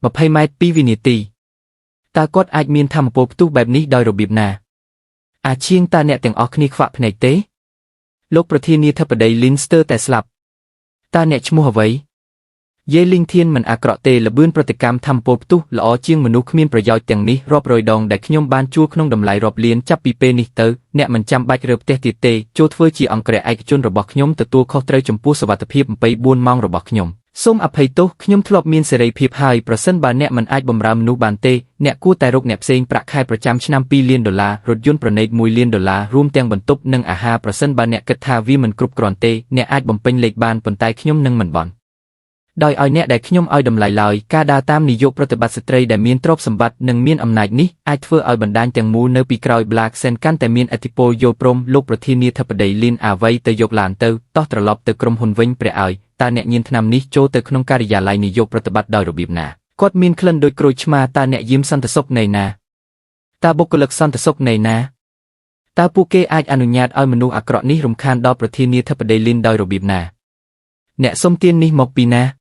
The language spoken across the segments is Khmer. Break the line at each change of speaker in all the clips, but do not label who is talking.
20ម៉ែត្រ2វិនាទីតើគាត់អាចមានធម៌ពលផ្ទុះបែបនេះដោយរបៀបណាអាឈៀងតើអ្នកទាំងអស់គ្នាខ្វាក់ភ្នែកទេលោកប្រធានាធិបតីលីនស្ទើរតែស្លាប់តើអ្នកឈ្មោះអ្វីយេលីងធានមិនអាក្រក់ទេល្បឿនប្រតិកម្មធម្មពលផ្ទុះល្អជាងមនុស្សគ្មានប្រយោជន៍ទាំងនេះរាប់រយដងដែលខ្ញុំបានជួលក្នុងតម្លៃរាប់លានចាប់ពីពេលនេះទៅអ្នកមិនចាំបាច់រើផ្ទះទៀតទេចូលធ្វើជាអង្គរក្សឯកជនរបស់ខ្ញុំទទួលខុសត្រូវចំពោះសុវត្ថិភាព24ម៉ោងរបស់ខ្ញុំសូមអភ័យទោសខ្ញុំធ្លាប់មានសេរីភាពហើយប្រសិនបើអ្នកមិនអាចបម្រើមនុស្សបានទេអ្នកគួរតែរកអ្នកផ្សេងប្រាក់ខែប្រចាំឆ្នាំ2លានដុល្លាររថយន្តប្រណីត1លានដុល្លាររួមទាំងបន្ទប់និងអាហារប្រសិនបើអ្នកគិតថាវាមិនគ្រប់គ្រាន់ទេអ្នកអាចបំពេញលេខបានប៉ុន្តែខ្ញុំនឹងមិនបន់ដោយឲ្យអ្នកដែលខ្ញុំឲ្យតម្លៃឡើយការដើរតាមនាយកប្រតិបត្តិស្ត្រីដែលមានទ្រព្យសម្បត្តិនិងមានអំណាចនេះអាចធ្វើឲ្យបណ្ដាញទាំងមូលនៅពីក្រោយ Black Sen កាន់តែមានឥទ្ធិពលយល់ព្រមលោកប្រធានាធិបតីលីនអាវៃទៅយកឡានទៅតោះត្រឡប់ទៅក្រុមហ៊ុនវិញព្រះឲ្យតើអ្នកញៀនថ្នាំនេះចូលទៅក្នុងការិយាល័យនាយកប្រតិបត្តិដោយរបៀបណាគាត់មានក្លិនដូចក្រូចឆ្មាតើអ្នកយាមសន្តិសុខនៃណាតើបុគ្គលិកសន្តិសុខនៃណាតើពួកគេអាចអនុញ្ញាតឲ្យមនុស្សអាក្រក់នេះរំខានដល់ប្រធានាធិបតីលីនដោយរបៀបណាអ្នកសុំទាននេះមកពីណា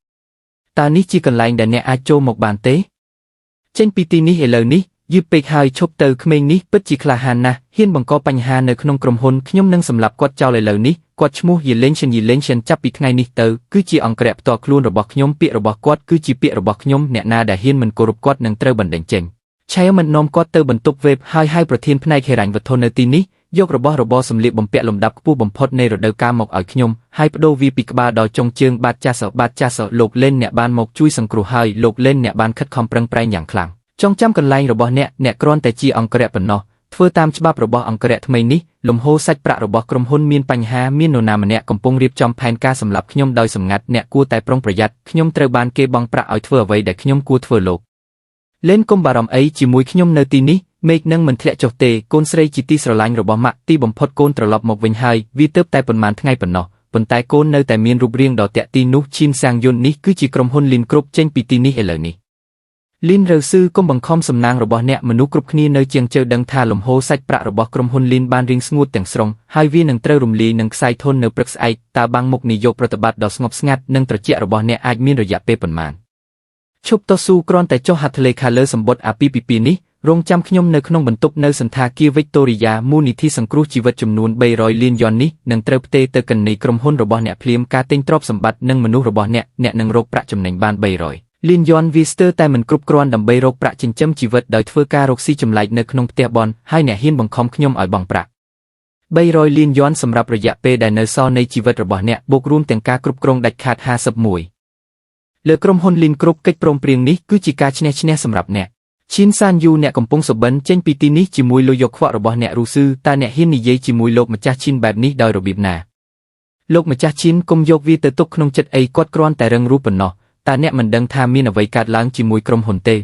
តើនេះជាកន្លែងដែលអ្នកអាចចូលមកបានទេចេញពីទីនេះឥឡូវនេះយឺតពេកហើយឈប់ទៅក្មេងនេះពិតជាក្លាហានណាស់ហ៊ានបង្កបញ្ហានៅក្នុងក្រុមហ៊ុនខ្ញុំនឹងសម្លាប់គាត់ចោលឥឡូវនេះគាត់ឈ្មោះយេលេងឈិនយេលេងឈិនចាប់ពីថ្ងៃនេះទៅគឺជាអង្គរក្សផ្ទាល់ខ្លួនរបស់ខ្ញុំពាក្យរបស់គាត់គឺជាពាក្យរបស់ខ្ញុំអ្នកណាដែលហ៊ានមិនគោរពគាត់នឹងត្រូវបណ្តេញចេញឆៃមិននាំគាត់ទៅបន្ទប់វេបហើយហៅប្រធានផ្នែកហិរញ្ញវត្ថុនៅទីនេះយករបស់របរសម្លៀកបំពាក់លំដាប់ខ្ពស់បំផុតនៃរដូវកាលមកឲ្យខ្ញុំហើយបដូរវាពីក្បាលដល់ចុងជើងបាទចាស់បាទចាស់លោកលេនអ្នកបានមកជួយសង្គ្រោះហើយលោកលេនអ្នកបានខិតខំប្រឹងប្រែងយ៉ាងខ្លាំងចងចាំកន្លែងរបស់អ្នកអ្នកគ្រាន់តែជាអង្គរក្សប៉ុណ្ណោះធ្វើតាមច្បាប់របស់អង្គរក្សថ្មីនេះលំហូរសាច់ប្រាក់របស់ក្រុមហ៊ុនមានបញ្ហាមាននរណាម្នាក់កំពុងរៀបចំផែនការសម្លាប់ខ្ញុំដោយសម្ងាត់អ្នកគួរតែប្រុងប្រយ័ត្នខ្ញុំត្រូវបានគេបង់ប្រាក់ឲ្យធ្វើអ្វីដែលខ្ញុំគួរធ្វើលោកលេនគុំបារម្ភអីជាមួយខ្ញុំនៅទីនេះមេឃនឹងមិនធ្លាក់ចុះទេកូនស្រីជាទីស្រឡាញ់របស់ម៉ាក់ទីបំផុតកូនត្រឡប់មកវិញហើយវាទើបតែប៉ុន្មានថ្ងៃប៉ុណ្ណោះប៉ុន្តែកូននៅតែមានរូបរាងដ៏ទាក់ទាញនោះឈីនសាងយុននេះគឺជាក្រុមហ៊ុនលីនគ្រប់ចេញពីទីនេះឥឡូវនេះលីនរើស៊ឺគុំបង្ខំសំណាងរបស់អ្នកមនុស្សគ្រប់គ្នានៅជាងជើដឹងថាលំហូរសាច់ប្រាក់របស់ក្រុមហ៊ុនលីនបានរីងស្ងួតទាំងស្រុងហើយវានឹងត្រូវរំលាយនឹងខ្សែធននៅព្រឹកស្អែកតើបាំងមុខនាយកប្រតិបត្តិដ៏ស្ងប់ស្ងាត់និងត្រជាក់របស់អ្នកអាចមានរយៈពេលប៉ុន្មានឈប់តស៊ូគ្រាន់តែចុះហត្ថលេខាលើសម្បត្តិអាពាហ៍ពិពាហ៍នេះរងចាំខ្ញុំនៅក្នុងបន្ទប់នៅសន្តាគារវិកតូរីយ៉ាមូលនិធិសង្គ្រោះជីវិតចំនួន300លានយ៉ននេះនឹងត្រូវផ្ទេរទៅគណនីក្រុមហ៊ុនរបស់អ្នកភ្លាមការទិញទ្រព្យសម្បត្តិនិងមនុស្សរបស់អ្នកអ្នកនឹងរកប្រាក់ចំណេញបាន300លានយ៉នវាស្ទើរតែមិនគ្រប់គ្រាន់ដើម្បីរកប្រាក់ចិញ្ចឹមជីវិតដោយធ្វើការរកស៊ីចម្លែកនៅក្នុងផ្ទះបនហើយអ្នកហ៊ានបង្ខំខ្ញុំឲ្យបង់ប្រាក់300លានយ៉នសម្រាប់រយៈពេលដែលនៅសល់នៃជីវិតរបស់អ្នកបូករួមទាំងការគ្រប់គ្រងដាច់ខាត51លើក្រុមហ៊ុនលីនគ្រប់កិច្ចព្រមព្រៀងនេះគឺជាការឈ្នះឈ្នះសម្រាប់អ្នកឈីនសានយូអ្នកកំពុងសុបិនចេញពីទីនេះជាមួយលុយយកខ្វក់របស់អ្នករុស្ស៊ីតើអ្នកហ៊ាននិយាយជាមួយលោកម្ចាស់ឈីនបែបនេះដោយរបៀបណាលោកម្ចាស់ឈីនគុំយកវាទៅទុកក្នុងចិត្តអីគាត់គ្រាន់តែរឹងរូសប៉ុណ្ណោះតើអ្នកមិនដឹងថាមានអ្វីកើតឡើងជាមួយក្រុមហ៊ុនទេ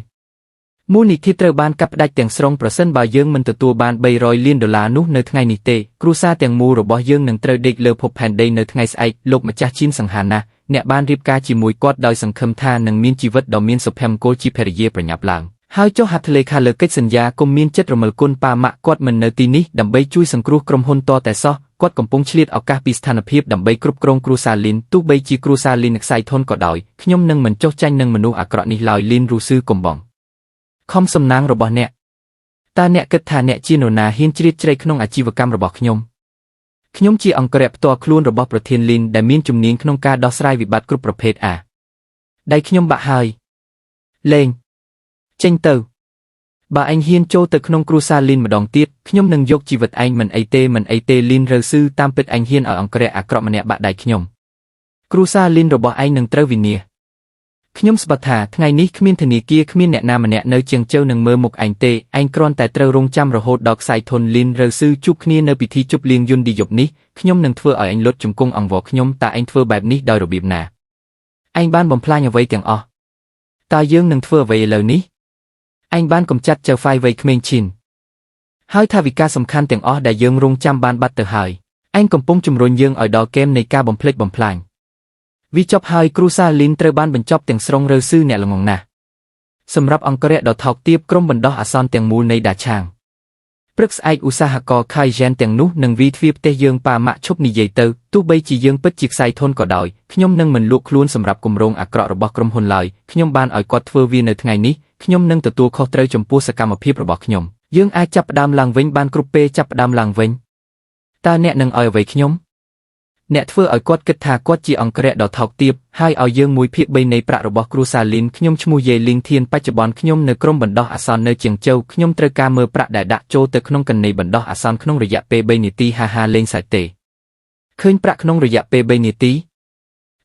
មូលនិធិត្រូវបានកាត់ផ្តាច់ទាំងស្រុងប្រសិនបើយើងមិនទទួលបាន300លានដុល្លារនោះនៅថ្ងៃនេះទេគ្រួសារទាំងមូលរបស់យើងនឹងត្រូវដេកលើភពផែនដីនៅថ្ងៃស្អែកលោកម្ចាស់ឈីនសង្ហាណាស់អ្នកបានរៀបការជាមួយគាត់ដោយសង្ឃឹមថានឹងមានជីវិតដ៏មានសុភមង្គលជាភរិយាប្រញាប់ឡើងហើយចុះហត្ថលេខាលើកិច្ចសន្យាគុំមានចិត្តរមិលគុណប៉ាម៉ាក់គាត់មិននៅទីនេះដើម្បីជួយសង្គ្រោះក្រុមហ៊ុនតតែសោះគាត់កំពុងឆ្លៀតឱកាសពីស្ថានភាពដើម្បីគ្រប់គ្រងគ្រួសារលីនទោះបីជាគ្រួសារលីនខ្សែធនក៏ដោយខ្ញុំនឹងមិនចុះចាញ់នឹងមនុស្សអាក្រក់នេះឡើយលីនរុស្ស៊ីគុំបងខំសំណាងរបស់អ្នកតើអ្នកគិតថាអ្នកជានរណាហ៊ានជ្រៀតជ្រែកក្នុងអាជីវកម្មរបស់ខ្ញុំខ្ញុំជាអង្គរក្សផ្ទាល់ខ្លួនរបស់ប្រធានលីនដែលមានជំនាញក្នុងការដោះស្រាយវិបត្តិគ្រប់ប្រភេទអាដៃខ្ញុំបាក់ហើយលេងចេញទៅបើឯងហ៊ានចូលទៅក្នុងគ្រួសារលីនម្ដងទៀតខ្ញុំនឹងយកជីវិតឯងមិនអីទេមិនអីទេលីនរើស៊ឺតាមពិតឯងហ៊ានឲ្យអង្គរក្សអាក្រក់ម្នាក់បាក់ដៃខ្ញុំគ្រួសារលីនរបស់ឯងនឹងត្រូវវិនាសខ្ញុំស្បត់ថាថ្ងៃនេះគ្មានធនាគារគ្មានអ្នកណាម្នាក់នៅជាងជើនឹងមើលមុខឯងទេឯងគ្រាន់តែត្រូវរងចាំរហូតដល់ខ្សែធនលីនរើស៊ឺជួបគ្នានៅពិធីជប់លៀងយុនឌីយប់នេះខ្ញុំនឹងធ្វើឲ្យឯងលុតជង្គង់អង្វរខ្ញុំតើឯងធ្វើបែបនេះដោយរបៀបណាឯងបានបំផ្លាញអ្វីទាំងអស់តើយើងនឹងធ្វើអ្វីឥឡូវនេះឯងបានកម្ចាត់ចៅហ្វាយវ័យក្មេងឈិនហើយថាវិការសំខាន់ទាំងអស់ដែលយើងរងចាំបានបាត់ទៅហើយឯងកំពុងជំរុញយើងឲ្យដល់គែមនៃការបំផ្លិចបំផ្លាញវាចប់ហើយគ្រួសារលីនត្រូវបានបញ្ចប់ទាំងស្រុងរើស៊ឺអ្នកល្ងងណាស់សម្រាប់អង្គរៈដ៏ថោកទាបក្រុមបណ្ដោះអាសន្នទាំងមូលនៃដាឆាង ព្រឹកស្អែកឧស្សាហករខៃយ៉ែនទាំងនោះនឹងវីទ្វារផ្ទះយើងប៉ាម៉ាក់ឈប់និយាយទៅទោះបីជាយើងពិតជាខ្សែធនក៏ដោយខ្ញុំនឹងមិនលក់ខ្លួនសម្រាប់គម្រោងអាក្រក់របស់ក្រុមហ៊ុនឡើយខ្ញុំបានឲ្យគាត់ធ្វើវានៅថ្ងៃនេះខ្ញុំនឹងទទួលខុសត្រូវចំពោះសកម្មភាពរបស់ខ្ញុំយើងអាចចាប់ផ្ដើមឡើងវិញបានគ្រប់ពេលចាប់ផ្ដើមឡើងវិញតើអ្នកនឹងឲ្យអ្វីខ្ញុំអ្នកធ្វើឲ្យគាត់គិតថាគាត់ជាអង្គរៈដ៏ថោកទាបហើយឲ្យយើង1ភាគ3នៃប្រាក់របស់គ្រួសារលីនខ្ញុំឈ្មោះយេលីងធានបច្ចុប្បន្នខ្ញុំនៅក្រុមបណ្ដោះអាសន្ននៅជាងជៅខ្ញុំត្រូវការមើលប្រាក់ដែលដាក់ចូលទៅក្នុងកណនីបណ្ដោះអាសន្នក្នុងរយៈពេល3នាទីហាហាលេងសើចទេឃើញប្រាក់ក្នុងរយៈពេល3នាទី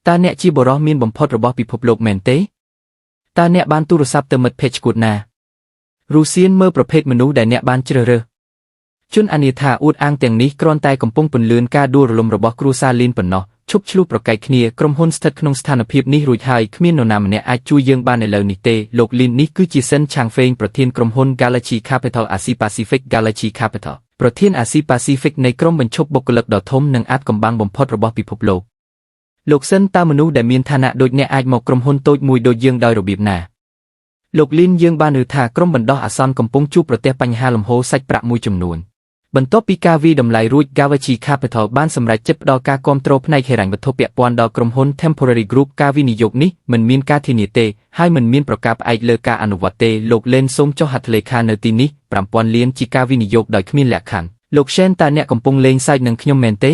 តើអ្នកជាបុរសមានបំផុតរបស់ពិភពលោកមែនទេតើអ្នកបានទូរស័ព្ទទៅមិត្តភក្តិឈួតណារុស្ស៊ីមើលប្រភេទមនុស្សដែលអ្នកបានជ្រើសរើសជនអនាថាអួតអាងទាំងនេះគ្រាន់តែកំពុងពន្លឿនការដួលរលំរបស់គ្រួសារលីនប៉ុណ្ណោះឈប់ឆ្លោះប្រកែកគ្នាក្រុមហ៊ុនស្ថិតក្នុងស្ថានភាពនេះរួចហើយគ្មាននរណាម្នាក់អាចជួយយើងបានឥឡូវនេះទេលោកលីននេះគឺជាសិនឆាងហ្វេងប្រធានក្រុមហ៊ុន Galaxy Capital Asia Pacific Galaxy Capital ប្រធាន Asia Pacific នៃក្រុមបញ្ឈប់បុគ្គលិកដ៏ធំនិងអាចកំបាំងបំផុតរបស់ពិភពលោកលោកសិនតើមនុស្សដែលមានឋានៈដូចអ្នកអាចមកក្រុមហ៊ុនតូចមួយដូចយើងដោយរបៀបណាលោកលីនយើងបានឮថាក្រុមបណ្ដោះអាសន្នកំពុងជួបប្រទះបញ្ហាលំហូរសាច់ប្រាក់មួយចំនួនបន្ទាប់ពីការវាយតម្លៃរួច Galaxy Capital បានសម្រេចចិត្តផ្ដល់ការគាំទ្រផ្នែកហិរញ្ញវត្ថុពាក់ព័ន្ធដល់ក្រុមហ៊ុន Temporary Group ការវិនិយោគនេះមិនមានការធានាទេហើយមិនមានប្រការផ្អែកលើការអនុវត្តទេលោកលេនសូមចុះហត្ថលេខានៅទីនេះ5000លានជាការវិនិយោគដោយគ្មានលក្ខខណ្ឌលោក Shen តើអ្នកកំពុងលេងសើចនឹងខ្ញុំមែនទេ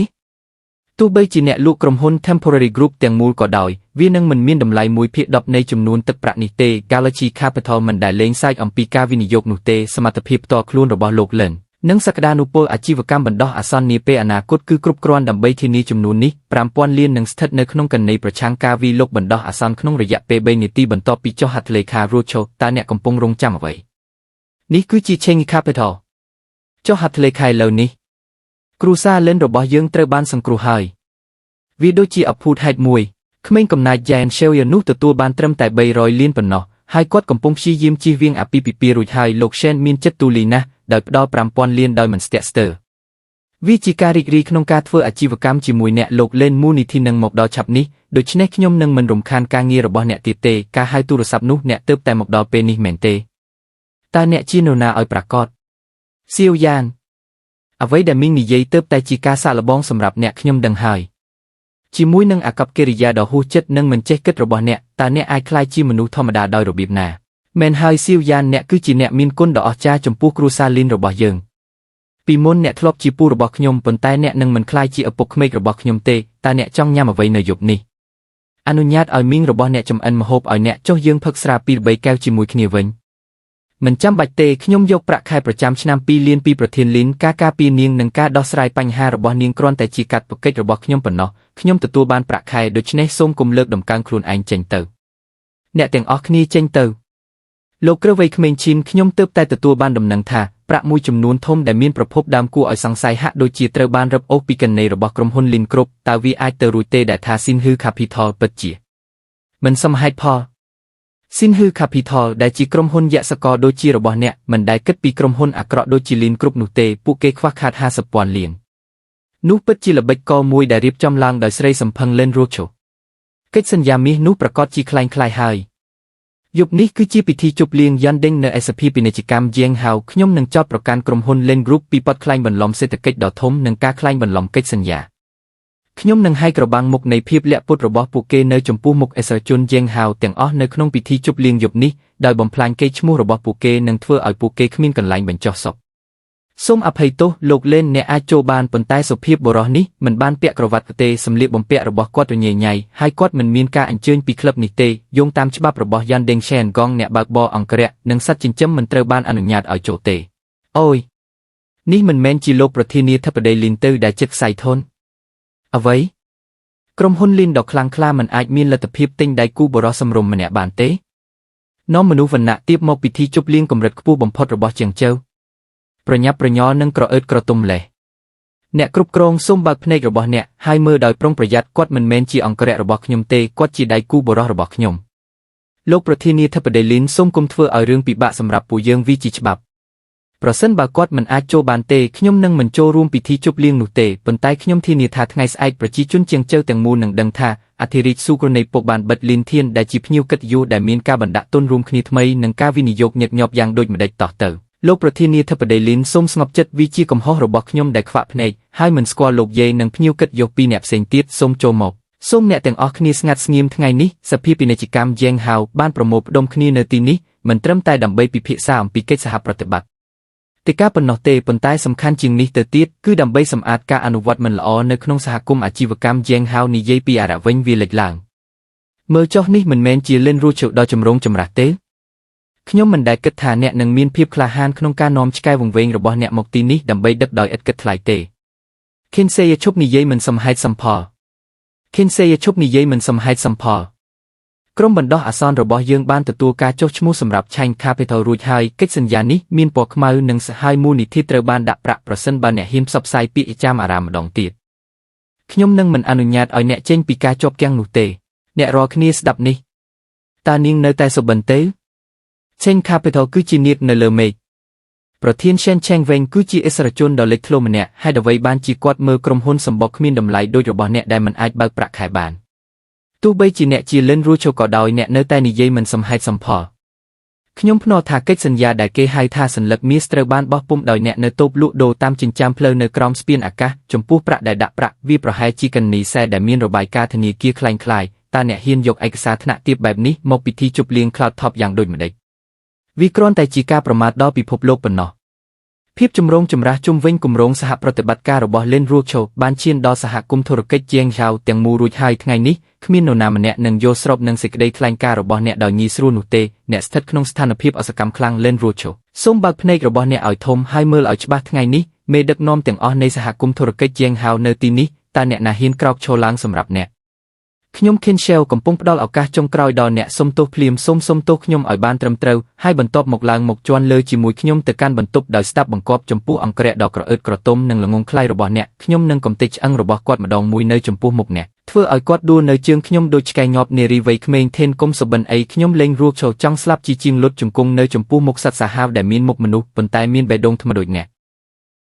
ទោះបីជាអ្នកលក់ក្រុមហ៊ុន Temporary Group ទាំងមូលក៏ដោយវានឹងមិនមានតម្លៃ1ភាគ10នៃចំនួនទឹកប្រាក់នេះទេ Galaxy Capital មិនដែលលេងសើចអំពីការវិនិយោគនោះទេសមត្ថភាពផ្ទាល់ខ្លួនរបស់លោកលិននិងសក្តានុពលអាជីវកម្មបណ្ដោះអាសន្ននាពេលអនាគតគឺគ្រប់គ្រាន់ដើម្បីធានាចំនួននេះ5000លាននឹងស្ថិតនៅក្នុងកណនីប្រឆាំងការវិលុកបណ្ដោះអាសន្នក្នុងរយៈពេល3នាទីបន្ទាប់ពីចុះហត្ថលេខារួចឈតើអ្នកកំពុងរងចាំអ្វីនេះគឺជា Change Capital ចុះហត្ថលេខាឥឡូវនេះគ្រួសារលិនរបស់យើងត្រូវបានសង្គ្រោះហើយវាដូចជាអភូតហេតុមួយក្មេងកំណាចយ៉ែន Shewyer នោះទទួលបានត្រឹមតែ300លានប៉ុណ្ណោះហើយគាត់កំពុងព្យាយាមជៀសវាងអាពាហ៍ពិពាហ៍រួចហើយលោក Shen មានចិត្តទូលាយណាស់ដោយផ្ដល់5000លានដោយមិនស្ទាក់ស្ទើរវាជាការរីករាយក្នុងការធ្វើអាជីវកម្មជាមួយអ្នកលោកលេនមូនីធីនឹងមកដល់ឆាប់នេះដូច្នេះខ្ញុំនឹងមិនរំខានការងាររបស់អ្នកទៀតទេការហៅទូរស័ព្ទនោះអ្នកទើបតែមកដល់ពេលនេះមែនទេតើអ្នកជានរណាឲ្យប្រាកដសៀវយ៉ានអ្វីដែលមីងនិយាយទើបតែជាការសាកល្បងសម្រាប់អ្នកខ្ញុំដឹងហើយជាមួយនឹងអាកប្បកិរិយាដ៏ហួសចិត្តនិងមិនចេះគិតរបស់អ្នកតើអ្នកអាចក្លាយជាមនុស្សធម្មតាដោយរបៀបណាមែនហើយសៀវយ៉ានអ្នកគឺជាអ្នកមានគុណដ៏អស្ចារ្យចំពោះគ្រួសារលីនរបស់យើងពីមុនអ្នកធ្លាប់ជាពូរបស់ខ្ញុំប៉ុន្តែអ្នកនឹងមិនក្លាយជាឪពុកក្មេករបស់ខ្ញុំទេតើអ្នកចង់ញ៉ាំអ្វីនៅយប់នេះអនុញ្ញាតឲ្យមីងរបស់អ្នកចម្អិនម្ហូបឲ្យអ្នកចុះយើងផឹកស្រាពីរបីកែវជាមួយគ្នាវិញមិនចាំបាច់ទេខ្ញុំយកប្រាក់ខែប្រចាំឆ្នាំ2លានពីប្រធានលីនការការពារនាងនិងការដោះស្រាយបញ្ហារបស់នាងគ្រាន់តែជាកាតព្វកិច្ចរបស់ខ្ញុំប៉ុណ្ណោះខ្ញុំទទួលបានប្រាក់ខែដូច្នេះសូមកុំលើកដំកើងខ្លួនឯងចេញទៅអ្នកទាំងអស់គ្នាចេញទៅលោកគ្រើវ័យក្មេងឈីនខ្ញុំទើបតែទទួលបានដំណឹងថាប្រាក់មួយចំនួនធំដែលមានប្រភពដើមគួរឲ្យសង្ស័យហាក់ដូចជាត្រូវបានរឹបអូសពីកណនីរបស់ក្រុមហ៊ុនលីនគ្រប់តើវាអាចទៅរួចទេដែលថាស៊ីនហ៊ឺ Capital ពិតជាមិនសមហេតុផលស៊ីនហ៊ឺ Capital ដែលជាក្រុមហ៊ុនយក្សកលដូចជារបស់អ្នកមិនដែលគិតពីក្រុមហ៊ុនអាក្រក់ដូចជាលីនគ្រប់នោះទេពួកគេខ្វះខាត50ពាន់លាននោះពិតជាល្បិចកលមួយដែលរៀបចំឡើងដោយស្រីសំផឹងលិនរ៉ូឆូកិច្ចសន្យាមាសនោះប្រកាសជាក្លែងក្លាយហើយយប់នេះគឺជាពិធីជប់លៀងយ៉ាន់ដេងនៅឯសភាពាណិជ្ជកម្មយាងហៅខ្ញុំនឹងចោទប្រកាន់ក្រុមហ៊ុន Len Group ពីបទក្លែងបន្លំសេដ្ឋកិច្ចដ៏ធំនិងការក្លែងបន្លំកិច្ចសន្យាខ្ញុំនឹងហែកក្របាំងមុខនៃភាពលាក់ពុតរបស់ពួកគេនៅចំពោះមុខអិសរាជជនយាងហៅទាំងអស់នៅក្នុងពិធីជប់លៀងយប់នេះដោយបំផ្លាញកេរ្តិ៍ឈ្មោះរបស់ពួកគេនិងធ្វើឲ្យពួកគេគ្មានកន្លែងបញ្ចុះសពសូមអភ័យទោសលោកលេនអ្នកអាចចូលបានប៉ុន្តែសុភាពបុរសនេះមិនបានពាក់ក្រវ៉ាត់ទេសម្លៀកបំពាក់របស់គាត់រញ៉េញ៉ៃហើយគាត់មិនមានការអញ្ជើញពីក្លឹបនេះទេយោងតាមច្បាប់របស់យ៉ាន់ដេងឆែនកងអ្នកបើកបរអង្គរៈនិងសត្វចិញ្ចឹមមិនត្រូវបានអនុញ្ញាតឲ្យចូលទេអូយនេះមិនមែនជាលោកប្រធានាធិបតីលីនទៅដែលចិត្តខ្សែធនអ្វីក្រុមហ៊ុនលីនដ៏ខ្លាំងក្លាមិនអាចមានលទ្ធភាពទិញដៃគូបុរសសម្រុំម្នាក់បានទេនាំមនុស្សវណ្ណៈទៀបមកពិធីជប់លៀងកម្រិតខ្ពស់បំផុតរបស់ជាងជៅប្រញាប់ប្រញាល់និងក្រអឺតក្រទុំលេះអ្នកគ្រប់គ្រងសូមបើកភ្នែករបស់អ្នកហើយមើលដោយប្រុងប្រយ័ត្នគាត់មិនមែនជាអង្គរៈរបស់ខ្ញុំទេគាត់ជាដៃគូបុរសរបស់ខ្ញុំលោកប្រធានាធិបតីលីនសូមគុំធ្វើឲ្យរឿងពិបាកសម្រាប់ពួកយើងវាជាច្បាប់ប្រសិនបើគាត់មិនអាចចូលបានទេខ្ញុំនឹងមិនចូលរួមពិធីជប់លៀងនោះទេប៉ុន្តែខ្ញុំធានាថាថ្ងៃស្អែកប្រជាជនជាងជើទាំងមូលនឹងដឹងថាអធិរាជស៊ូក្រនៃពុកបានបិទលីនធានដែលជាភ្ញៀវកិត្តិយសដែលមានការបណ្ដាក់ទុនរួមគ្នាថ្មីនិងការវិនិយោគញឹកញាប់យ៉ាងដូចម្តេចតោះទៅ លោកប្រធានាធិបតីលីនសូមស្ងប់ចិត្តវាជាកំហុសរបស់ខ្ញុំដែលខ្វាក់ភ្នែកហើយមិនស្គាល់លោកយាយនិងភ្ញៀវកិត្តិយសពីរអ្នកផ្សេងទៀតសូមចូលមកសូមអ្នកទាំងអស់គ្នាស្ងាត់ស្ងៀមថ្ងៃនេះសភាពាណិជ្ជកម្មយ៉េងហៅបានប្រមូលផ្ដុំគ្នានៅទីនេះមិនត្រឹមតែដើម្បីពិភាក្សាអំពីកិច្ចសហប្រតិបត្តិតិការប៉ុណ្ណោះទេប៉ុន្តែសំខាន់ជាងនេះទៅទៀតគឺដើម្បីសម្អាតការអនុវត្តមិនល្អនៅក្នុងសហគមន៍អាជីវកម្មយ៉េងហៅនិយាយពីអារ៉ាវិញវាលេចឡើងមើលចុះនេះមិនមែនជាលិនរូជដ៏ចម្រូងចម្រាសទេខ្ញុំមិនដែលគិតថាអ្នកនឹងមានភាពក្លាហានក្នុងការនាំឆ្កែវង្វេងរបស់អ្នកមកទីនេះដើម្បីដឹកដោយឥតគិតថ្លៃទេខិនសេយឈប់និយាយមិនសមហេតុសមផលខិនសេយឈប់និយាយមិនសមហេតុសមផលក្រុមបណ្ដោះអាសន្នរបស់យើងបានទទួលការចុះឈ្មោះសម្រាប់ Chain Capital រួចហើយកិច្ចសន្យានេះមានពណ៌ខ្មៅនិងសាហាយមូលនិធិត្រូវបានដាក់ប្រាក់ប្រសិនបើអ្នកហ៊ានផ្សព្វផ្សាយពាក្យចាំអារាមម្ដងទៀតខ្ញុំនឹងមិនអនុញ្ញាតឲ្យអ្នកចេញពីការជាប់គាំងនោះទេអ្នករាល់គ្នាស្ដាប់នេះតើនាងនៅតែសុបិនទេ Chain Capital គឺជានាគនៅលើមេឃប្រធាន Shen Cheng Weng គឺជាអិសរាជជនដ៏លេចធ្លោម្នាក់ហេតុអ្វីបានជាគាត់មើលក្រុមហ៊ុនសម្បុកគ្មានតម្លៃដូចរបស់អ្នកដែលមិនអាចបើកប្រាក់ខែបានទោះបីជាអ្នកជាលិនរួចក៏ដោយអ្នកនៅតែនិយាយមិនសមហេតុសមផលខ្ញុំភ្នាល់ថាកិច្ចសន្យាដែលគេហៅថាសន្លឹកមាសត្រូវបានបោះពុម្ពដោយអ្នកនៅតូបលក់ដូរតាមចិញ្ចើមផ្លូវនៅក្រោមស្ពានអាកាសចំពោះប្រាក់ដែលដាក់ប្រាក់វាប្រហែលជាកណនីសែដែលមានរបាយការណ៍ធនាគារក្លែងក្លាយតើអ្នកហ៊ានយកឯកសារថ្នាក់ទាបបែបនេះមកពិធីជប់លៀង Cloud Top យ៉ាងដូចម្តេចវាគ្រាន់តែជាការប្រមាថដល់ពិភពលោកប៉ុណ្ណោះភាពចម្រូងចម្រាសជុំវិញគម្រោងសហប្រតិបត្តិការរបស់ Lin Rucho បានឈានដល់សហគមន៍ធុរកិច្ចជាងឆៅទាំងមូលរួចហើយថ្ងៃនេះគ្មាននរណាម្នាក់នឹងយល់ស្របនឹងសេចក្តីថ្លែងការណ៍របស់អ្នកដោយងាយស្រួលនោះទេអ្នកស្ថិតក្នុងស្ថានភាពអសកម្មខ្លាំង Lin Rucho សូមបើកភ្នែករបស់អ្នកឲ្យធំហើយមើលឲ្យច្បាស់ថ្ងៃនេះមេដឹកនាំទាំងអស់នៃសហគមន៍ធុរកិច្ចជាងហៅនៅទីនេះតើអ្នកណាហ៊ានក្រោកឈរឡើងសម្រាប់អ្នកខ្ញុំ Ken Shell កំពុងផ្ដល់ឱកាសចុងក្រោយដល់អ្នកសុំទោសភ្លាមសូមសុំទោសខ្ញុំឲ្យបានត្រឹមត្រូវហើយបន្ទាប់មកឡើងមកជន់លើជាមួយខ្ញុំទៅកាន់បន្ទប់ដោយស្ដាប់បង្គាប់ចំពោះអង្គរៈដ៏ក្រអឺតក្រទុំនិងល្ងងខ្លៃរបស់អ្នកខ្ញុំនឹងកំទេចឆ្អឹងរបស់គាត់ម្ដងមួយនៅចំពោះមុខអ្នកធ្វើឲ្យគាត់ដួលនៅជើងខ្ញុំដូចឆ្កែញាប់នារីវ័យក្មេងធេនគុំសុបិនអីខ្ញុំលេងរួចឈរចង់ស្លាប់ជាជាងលុតជង្គង់នៅចំពោះមុខសត្វសាហាវដែលមានមុខមនុស្សប៉ុន្តែមានបេះដូងថ្មដូចអ្នក។